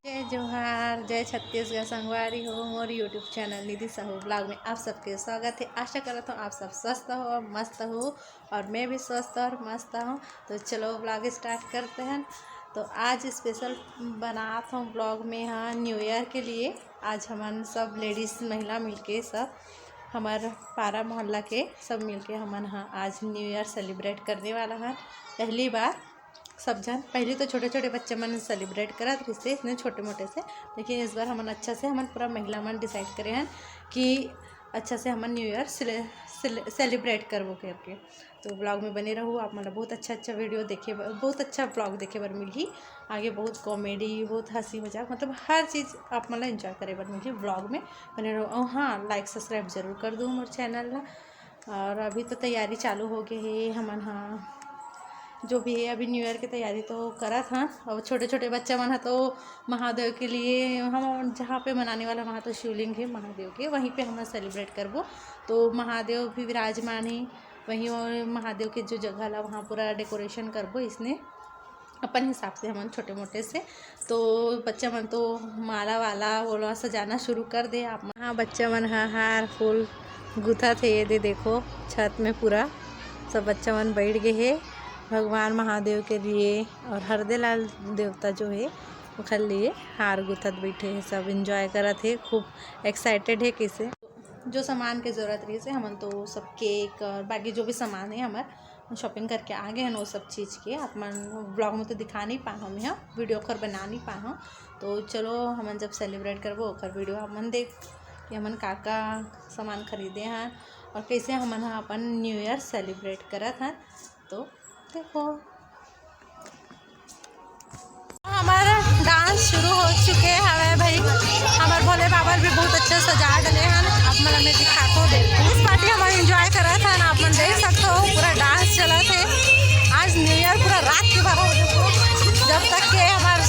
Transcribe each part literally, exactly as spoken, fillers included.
जय जोहार, जय छत्तीसगढ़ संगवारी हो। मोर YouTube चैनल निधि साहू ब्लॉग में आप सबके स्वागत है। आशा करत हूँ आप सब स्वस्थ हो, मस्त हो, और मैं भी स्वस्थ और मस्त हूँ। तो चलो ब्लॉग स्टार्ट करते हैं। तो आज स्पेशल बनात हूँ ब्लॉग में, हाँ, न्यू ईयर के लिए। आज हमन सब लेडीज, महिला मिलके, सब हमर पारा मोहल्ला के सब मिलके हमन, हाँ, आज न्यू ईयर सेलिब्रेट करने वाला हन पहली बार। सब झन पहली तो छोटे छोटे बच्चे मन सेलिब्रेट करत रहिसे इतने छोटे मोटे से, लेकिन इस बार हमन अच्छा से, हमन पूरा महिला मन डिसाइड करे हन कि अच्छा से हमन न्यू ईयर सेलिब्रेट करबो करके। तो ब्लॉग में बने रहू, आप मन ला बहुत अच्छा अच्छा वीडियो देखे बर, बहुत अच्छा ब्लॉग देखे बर मिलही। आगे बहुत कॉमेडी, बहुत हंसी मजाक, मतलब हर चीज़ आप मन ला एंजॉय करे बर मिलही ब्लॉग में। बने रहू। और हाँ, लाइक सब्सक्राइब जरूर कर दो मोर चैनल ला। और अभी तो तैयारी चालू हो गई है हमन, हाँ, जो भी है अभी न्यू ईयर की तैयारी तो करत हन। और छोटे छोटे बच्चा मन ह तो महादेव के लिए, हम जहाँ पे मनाने वाला वहाँ तो शिवलिंग है महादेव के, वहीं पे हम सेलिब्रेट करबो। तो महादेव भी विराजमान है वहीं, और महादेव के जो जगह ला वहाँ पूरा डेकोरेशन करबो इसने अपन हिसाब से हमन छोटे मोटे से। तो बच्चा मन तो माला वाला वो ला सजाना शुरू कर दे। आप मन, हाँ, बच्चा मन ह हार फूल गुथत हे। ये दे देखो, छत में पूरा सब बच्चा मन बैठ गए हे भगवान महादेव के लिए, और हरदेलाल देवता जो है ओखर लिए हार गुथत बैठे हे। सब एंजॉय करत हे, खूब एक्साइटेड हे। कैसे जो सामान के जरूरत रहिसे हमन तो सब केक और बाकी जो भी सामान है हमर शॉपिंग करके आ गए हैं वो सब चीज़ के। आप मन ब्लॉग में तो दिखा नहीं पाहूँ मैं, वीडियो ओकर बना नहीं पाहूँ। तो चलो हमन जब सेलिब्रेट करबो ओकर वीडियो आप मन देख कि हमन का का सामान खरीदे हैं और कैसे हमन ह अपन न्यू ईयर सेलिब्रेट करत हैं। तो देखो, हमारा डांस शुरू हो चुके हवे भाई। हमार भोले बाबा भी बहुत अच्छा सजा डले हन। आप मन में दिखातो दे। इस पार्टी हमन एंजॉय करत हन, आप मन देख सकते हो पूरा डांस चलत है। आज न्यू ईयर पूरा रात के बारह बजे को, जब तक के हमार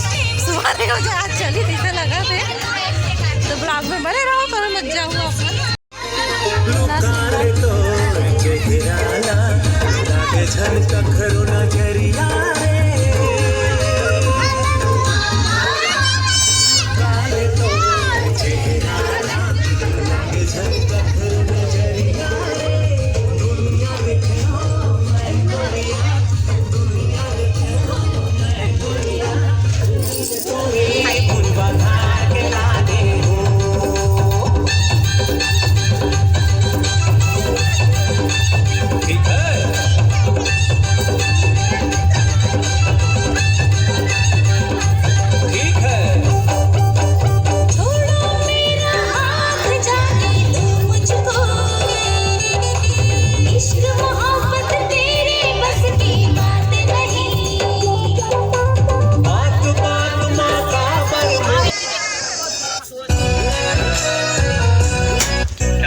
सुबह नहीं हो जाए, आज चली जैसे लगत है। तो ब्लॉग में बने रहो, कहीं मत जाओ आप मन। काले तो चेहरा ला, लागे झन कखरो नजरिया रे। काले तो चेहरा ला, लागे झन कखरो नजरिया रे। दुनिया में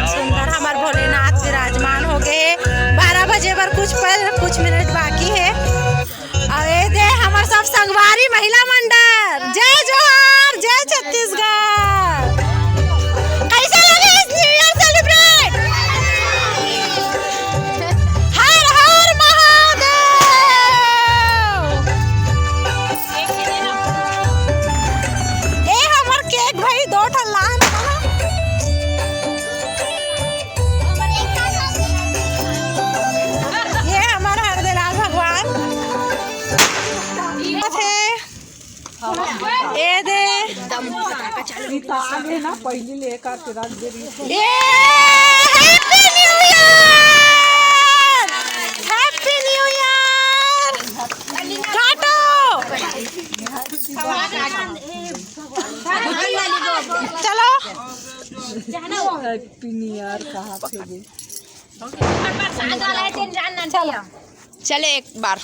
सुंदर हमार भोलेनाथ विराजमान हो गए। बारह बजे बर कुछ पर कुछ मिनट बाकी है। और ये दे हमार सब संगवारी महिला मंडल, जय जोहार, जय छत्तीसगढ़। कैसे लगे इस न्यू ईयर सेलिब्रेट? हर हर महादेव। ए हमर केक भाई दो ठन लान। ये हमर हरदेलाल भगवान थे। ए दे। ई तो आगे ना, पहली लेकर के रख दे रही थी। ए, Happy New Year! Happy New Year! काटो। चलो। Happy New Year कहाँ थे ये? चलो। चले एक बार।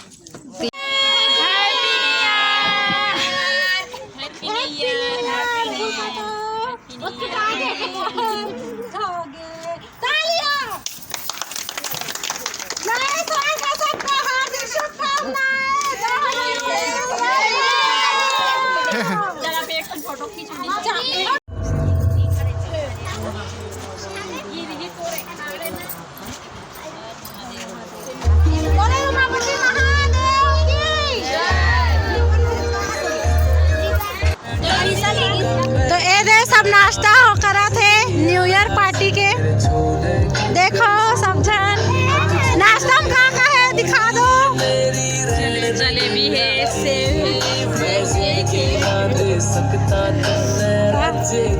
नाश्ता हो करत हे न्यू ईयर पार्टी के। देखो सब झन, नाश्ता में का का हे दिखा दो। जलेबी हे, सेव हे, ब्रेड हे, केक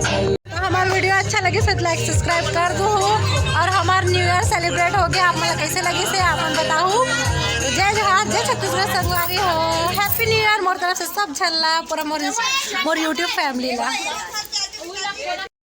हे। तो हमार वीडियो अच्छा लगे तो लाइक सब्सक्राइब कर दो हो, और हमार न्यू ईयर सेलिब्रेट हो गया, आप मन ला कैसे लगे से आप मन बताओ। जय जोहार, जय छत्तीसगढ़ संगवारी हो, हैप्पी न्यू ईयर मोर तरफ से सब झन ला, पूरा मोर मोर यूट्यूब फैमिली ला।